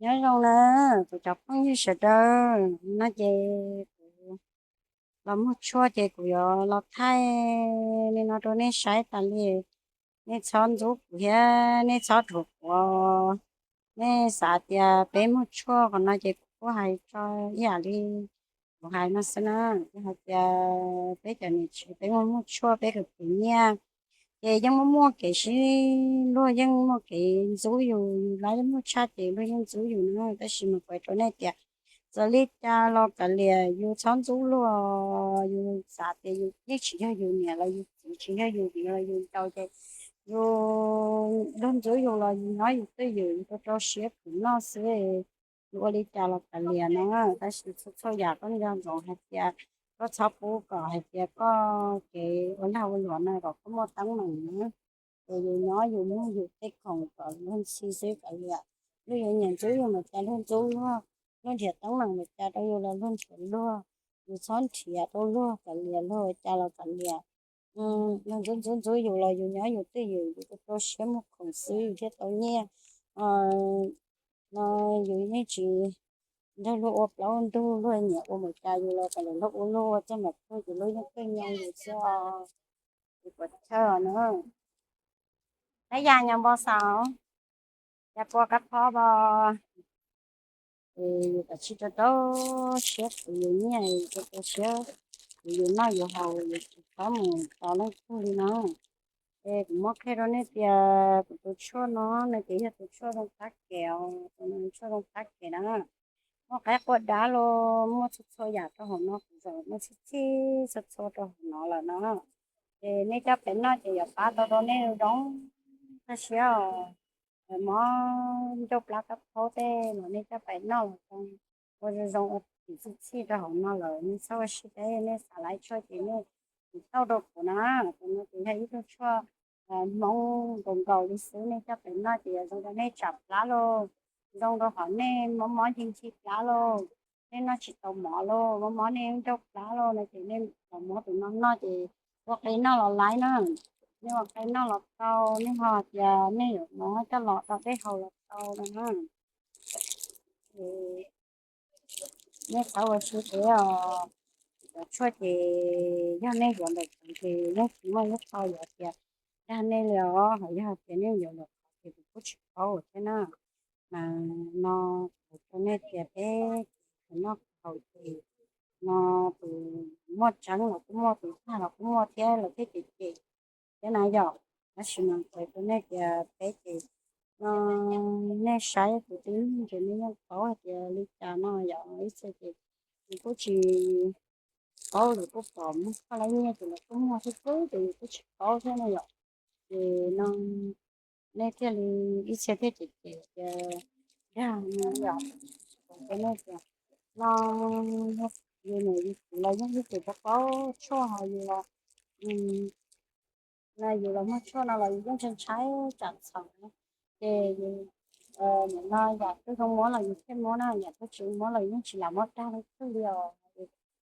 Nyob zoo na kuv cov phooj ywg sawv daws, no ces kuv los muag tshuaj ces kuv yuav los thaij li no rau nej saib tas li. Nej txhob ntxub kuv thiab nej txhob dhuav kuv. Nej xav tias peb muag tshuaj qhov no ces kuv kuj hais tso ib yam li kuv hais no xwb na. Yog hais tias peb cov niam tsev peb muag muag tshuaj peb khaws khwv nyiaj ces yeej muaj muaj kev sib, luag yeej muaj kev ntxub yus, yus lab yeej muaj tshaj ces luag yeej ntxub yus na. Tab sis mas kuv hais rau nej tias txawm li cas los kav liam, yus txhob ntxub luag. Yus xav tias yus yeej tsis yog yus niam los yus txiv, tsis yog yus viv los yus ncaus ces yus, luag ntxub yus los yus nyob yus twj ywm, yus rau rau siab khwv noj xwb. Yus ua li cas los kav liam na. Tab sis txhua txhua yam koj nco ntsoov hais tias koj txhob pub kom hais tias koj kev ua lag ua luam no kom koj muaj teeb meem na. Ces yus nyob yus muag yus tej khoom kom luag ntxhi xwb kav liam. Luag yuav nyiam ntxub yus mas cas luag ntxub luag, luag nrhiav teeb meem mas cas rau yus los luag nrhiav luag. Yus txhob nrhiav rau luag kav liam, luag ua cas los kav liam. Luag ntxub ntxub ntxub yus los yus nyob yus twj ywm, yus rau rau siab muag khoom xwb yus thiaj tau nyiaj. No yus yeej tsis nrog luag ua plaub ua ntug, luag nyiam ua npaum cas yus los kom lawv luag ua luag ua txog npaum twg ces luag yeej pheej nyob yus xwb. Yus puas chawj os na. Tab yam nyob npau xaus, cas pua kab phob pos, es yus kav tsij rau rau siab khwv yus nyiaj, rau rau siab khwv yus noj yus haus, yus tsis txhob mus tos leej twg li no. Es kuv muab qhia rau nej tias kuv tus tshuaj no, no ces yog tus tshuaj zoo qab kev os, tus no tshuaj zoo qab kev na. Muaj qaib qua dab los muaj txhua txhua yam rau hauv no, kuv zaum muaj txhij txhij txhua txhua rau hauv no lawm no. Ces nej coj pem noj ces yuav pab tau rau nej zoo tag siab os. Mob ncauj plab kab phaub tej los nej coj pem noj los zoo, ua zoo zoo ua txhij txhij rau hauv no lawm. Nej txhob ua siab deb, nej xav laib tshuaj ces nej tiv tauj rau kuv na. Tus no ces yog ib tug tshuaj Hmoob nkaus nkaus li xwb, nej coj pem noj ces yuav zoo rau nej tsam plab lauj, zoo rau hom nej mob mob ncig ncig plab lauj, nej noj tsis tau mov lauj, mob mob nej ncauj plab lauj no ces nej los muab tus no noj ces ua qe noj los laib na. Nej ua qe noj los tau, nej ho tias nej yuav mob coj los rau dej haus los tau no na. Nej txhob ua siab deb os. Cov tshuaj ces yog nej yuav ntawm kuv ces yeej tsis muaj ib qho yuav tias dag nej li os, ho yog tias nej yuav ntawm qhov ces kuv kuj tsis paub thiab na. Mas no kuv rau nej tias peb tus noj haus ces no tus muaj tseeb los kuj muaj, tus tag los kuj muaj thiab, lawv thiaj cem cem thiab na yom. Tab sis mas kuv rau nej tias peb ces no nej saib kuv twb nug ces nej yeej paub hais tias li cas no yom. Ib txhia ces yus kuj tsis paub, lawv kuj pom muag koj lab nyiaj ces lawv kuj muag xwb xwb ces yus kuj tsis paub thiab na yom. Ces no nej thiaj li ib txhia thiaj cem cem tias dag no yom. Kuv rau nej tias no yus niam yus txiv los yeej ib txwm paub paub tshuaj, ho yus los, no yus los muag tshuaj no los yus yeej ntshai ntshai tsam txhaum na. Ces yus, nim no yam twg zoo muab los yus thiaj muab na, yam twg tsis zoo muab los yus yeej tsis lam muab dag leej twg li os.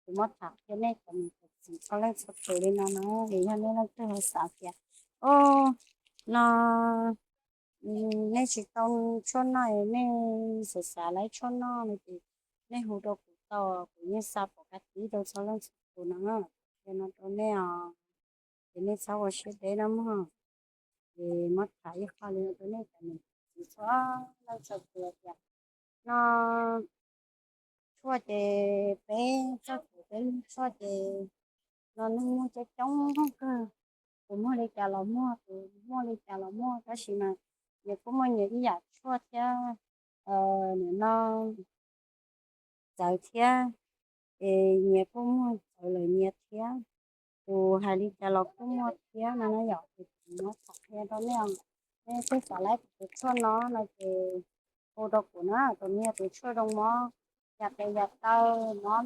Kuv muab tham qhia nej cov niam cov txiv txhua leej txhua tus li no na, es yog nej leej twg ho xav tias, o, no nej tsis tau tshuaj noj, nej xav xav laib tshuaj noj no ces nej hu rau kuv tau, kuv yeej xa pom ka tib rau txhua leej txhua tus no. Qhia no rau nej os, ces nej txhob ua siab deb no mog. Ces muab tham ib qho li no rau nej cov niam txiv txhua leej txhua tus tias no tshuaj ces peb txoj kev peb muag tshuaj ces no neeg muag coob coob kawg. Tus muag li cas los muag, tus muaj li cas los muag, tab sis mas nyias kuj muaj nyias ib yam tshuaj thiab, nim no txawv thiab, es nyias kuj muag txawv lawm nyias thiab. Tus hais li cas los kuj muaj thiab no na yom. Ces kuv muab tham qhia rau nej, nej twg xav laib kuv tus tshuaj no no ces hu rau kuv na. Tus no yog tus tshuaj zoo mob ya tes ya taw, mob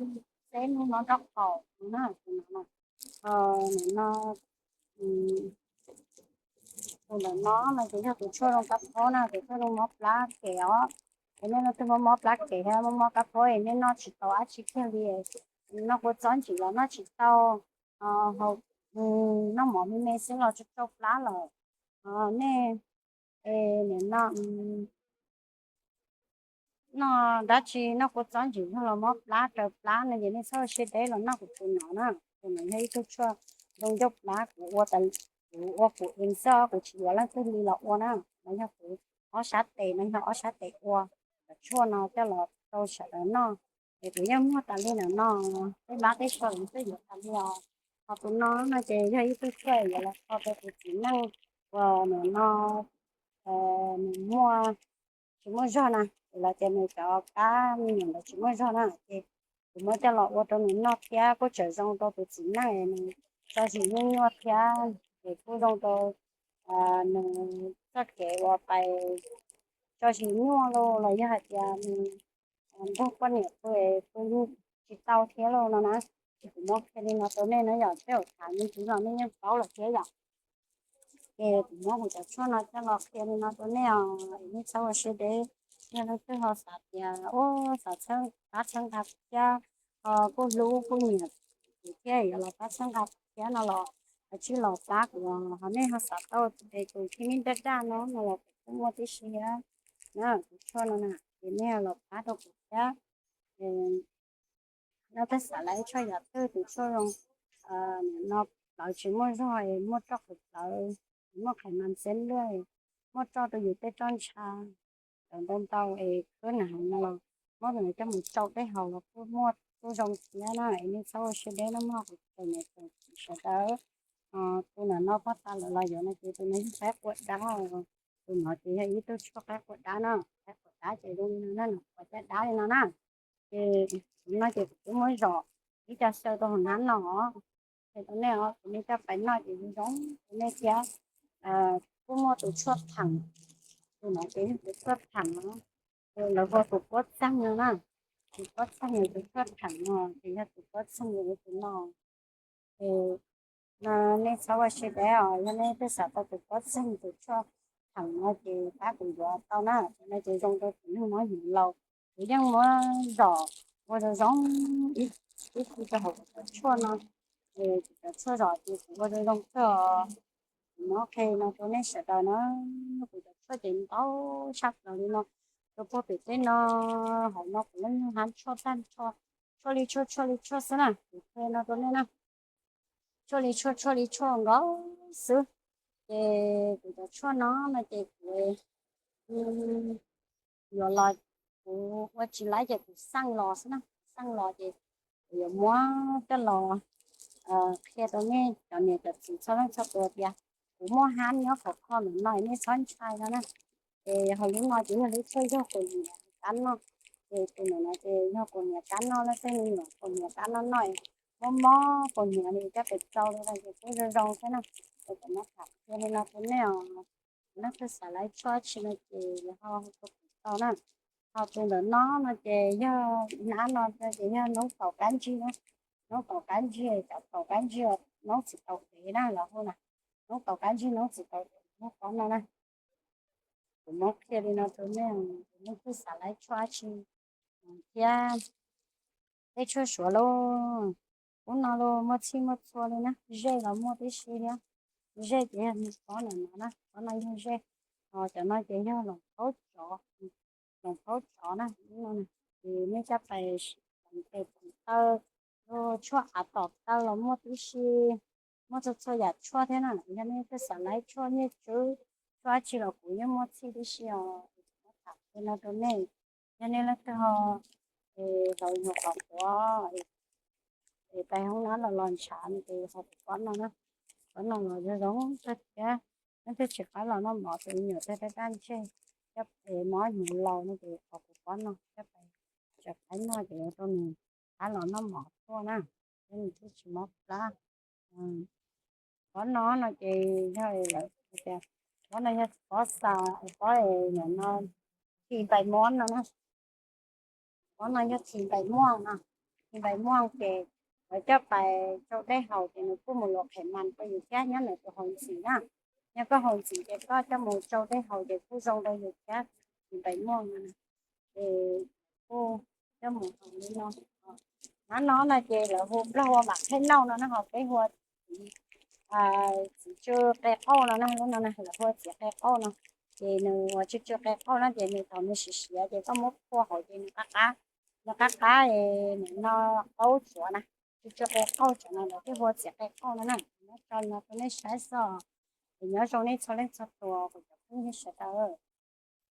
xeb hnub, mob nraub qaum no na. Tus no, nim no tus ntawm no no ces yog tus tshuaj zoo kab phaub na, tus tshuaj zoo mob plab kev os. Es nej leej twg mob mob plab kev thiab mob mob kab phaub es nej noj tsis tau dab tsi kiag li, noj kua txob ntsim los noj tsis tau, noj mov me me xwb los tsau tsau plab lawm. Nej, es nim no, noj dab tsi, noj kua txob ntsim zog los mob plab raws plab no ces nej txhob ua siab deb los noj kuv tus no na. Tus no yog ib tug tshuaj zoo ncauj plab, kuv ua tas, kuv ua kuv ib xwb, kuv tsis yuav leej twg li los ua na. No yog kuv ob sab tes, no yog ob sab tes ua cov tshuaj no coj los rau sawv daws noj. Es kuv yeej muag tas li no no, tej mab tej tsho los twb yuav tas li os. Ho tus no no ces yog ib tug tshuaj yuav los kho rau tus txiv neej uas nim no nws muaj, tsis muaj zog na, es los tias nws cov kab me nyuam ntawd tsis muaj zog na, ces kuv muab coj los ua rau nws noj thiab kuj tseem zoo rau tus txiv neej, nws tso zis nyuaj nyuaj thiab, es kuj zoo rau nws txoj kev uas pais tso zis nyuaj los los yog hais tias nws nrog poj niam pw es pw tsis tau thiab los no na. Ces kuv muab qhia li no rau nej no yom, tej zaum tham me ntsis los nej yeej paub lawm thiab yom. Ces kuv muab kuv cov tshuaj no coj los qhia li no rau nej os, nej txhob ua siab deb. Yog leej twg ho xav tias ua xav txhawb, pab txhawb nqa thiab, ho kuj hlub kuj nyiam kuv thiab yuav los pab txhawb nqa thiab no los, los tsij los pab kuv, ho nej ho xav tau es tus khib nib daj daj no no los kuv kuj muaj tib si thiab na, tus tshuaj no na, ces nej los pab rau kuv thiab. Leej twg xav lawv tshuaj yam twg, tus tshuaj zoo, nim no plawv tsis muaj zog, muaj roj qhwv plawv, muaj qhais mas ntxeb luaj, muaj roj rau yus tej roj ntsha, cov ntau ntau es khwb nws heev no los muab tus no coj mus tsau tej haus los kuj muaj, kuj zoo thiab na. Es nej txhob ua siab deb no, muaj kuv tus niam tus txiv sawv daws, tus no no pob tas lawm los yuav no ces tus no yog qaib qua dab, tus no ces yog ib tug tshuaj qaib qua dab no, qaib qua dab ces zoo li no na, no qua caj dab li no na. Ces tus no ces kuv twb muab zom ib co xyaw rau hauv hnab no, ces rau nej os, kuv nej coj pais noj ces zoo zoo rau nej thiab. Kuj muaj tus tshuaj theem, tus no ces yog tus tshuaj theem no, lawv hu tus pob txeeg no na, tus pob txeeg no, tus tshuaj theem no ces yog tus pob txeeg no, tus no. Es no nej txhob ua siab deb os, yog nej twb xav tau tus pob txeeg tus tshuaj theem no ces pab kuv yuav tau na, no ces zoo rau tus neeg mob hnyuv laus. Kuv yeej muab zom ua zoo zoo ib, ib tug rau hauv kuv cov tshuaj no, es kuv cov tshuaj zom ces kuv ua zoo zoo xwb os. Kuv muab qhia no rau nej sawv daws na, kuv cov tshuaj ces ntau tshaj plaws li no, rau puag pem teb no, hauv no kuv yeej hab tshuaj tag nrho, tshuaj li tshuaj, tshuaj li tshuaj xwb na, kuv qhia no rau nej na. Tshuaj li tshuaj, tshuaj li tshuaj nkaus xwb. Ces kuv cov tshuaj no no ces kuv yuav los, kuv ua tsis laib ces kuv xeej los xwb na, xeej los ces kuv yuav muab coj los qhia rau nej cov niam cov txiv txhua leej txhua tus tias kuv muaj hab nyob khov kho ntawm no, nej txhob ntshai no na. Ces hauv lub no ces yog lub tshuaj yog kuv niam kab noj, ces tus ntawm no ces yog kuv niam kab noj, leej twg me nyuam kuv niam kab noj noj, mob mob kuv niam li coj pem tsau li no ces kuj zoo zoo thiab na. Ces kuv muab tham qhia li no rau nej os, leej twg xav laib tshuaj tsi no ces ho hu rau kuv tau na. Ho tus ntawm no no ces yog, hnab no ces yog noob taus kab ntsig na, noob taus kab ntsig, cov taus kab ntsig, noob txiv taus kev na lawv hu na, noob taus kab ntsig, noob txiv taus kev, noob pob no na. Kuv muab qhia li no rau nej, leej twg xav laib tshuaj tsi thiab, tej tshuaj suav lauj, ub no lauj, muaj txhij muaj txhua li na, zej los muaj tib si thiab. Zej ces yog pob no no na, pob no yog zej, ho cov no ces yog loos phaub tsov, loos phaub tsov na, ces nej coj pais tes tom taw, tshuaj av tom taw los muaj tib si, muaj txhua txhua yam tshuaj thiab na. Yog nej twb xav laib tshuaj nyiaj tswb, tshuaj dab tsi los kuv yeej muaj txhij tib si os. Tham li no rau nej, yog nej leej twg ho es tau nyuam qhuav quav es pais hoob nab los los ntshav no ces ho kuv pob no na, pob no los zoo zoo kawg thiab. Leej twg tsis qab los noj mov, tus me nyuam twg daj daj ntseg, coj es mob hnyuv laus no ces ho kuv pob no coj pais, tsis qab noj ces rau nws qab los noj mov tuaj na, thiab nws thiaj tsis mob plab. Pob no no ces yog lawv tias pob no yog pob xa, pob es nim no thi npais muab no na. Pob no yog thi npais muaj no, thi npais muaj ces lawv coj pais tsau dej haus ces nws kuj mus luam qhev mas rau yus thiab nyob ntawm tus haus ntxim na. Yog koj haus ntxim ces koj coj mus tsau dej haus ces kuj zoo rau yus thiab, thi npais muaj no. Ces kuj coj mus haus li no. Hnab no no ces lawv hu Nplog ua mam qheb nauj no na, ho peb hu ua txiv tsw qe qauj no na, lub no na lawv hu ua txiv qe qauj no. Ces nws ua tsw tsw qe qauj no ces nws thaum nws siav siav ces koj muab phua hauv ces nws qab qab, nws qab qab es nws no qaub tsuav na, tsw tsw qe qauj tsuav no lawv thiaj hu ua txiav qe qauj no na. Muab tso no rau nej saib xwb. Es nyob zoo nej txhua leej txhua tus kuv cov phooj ywg sawv daws.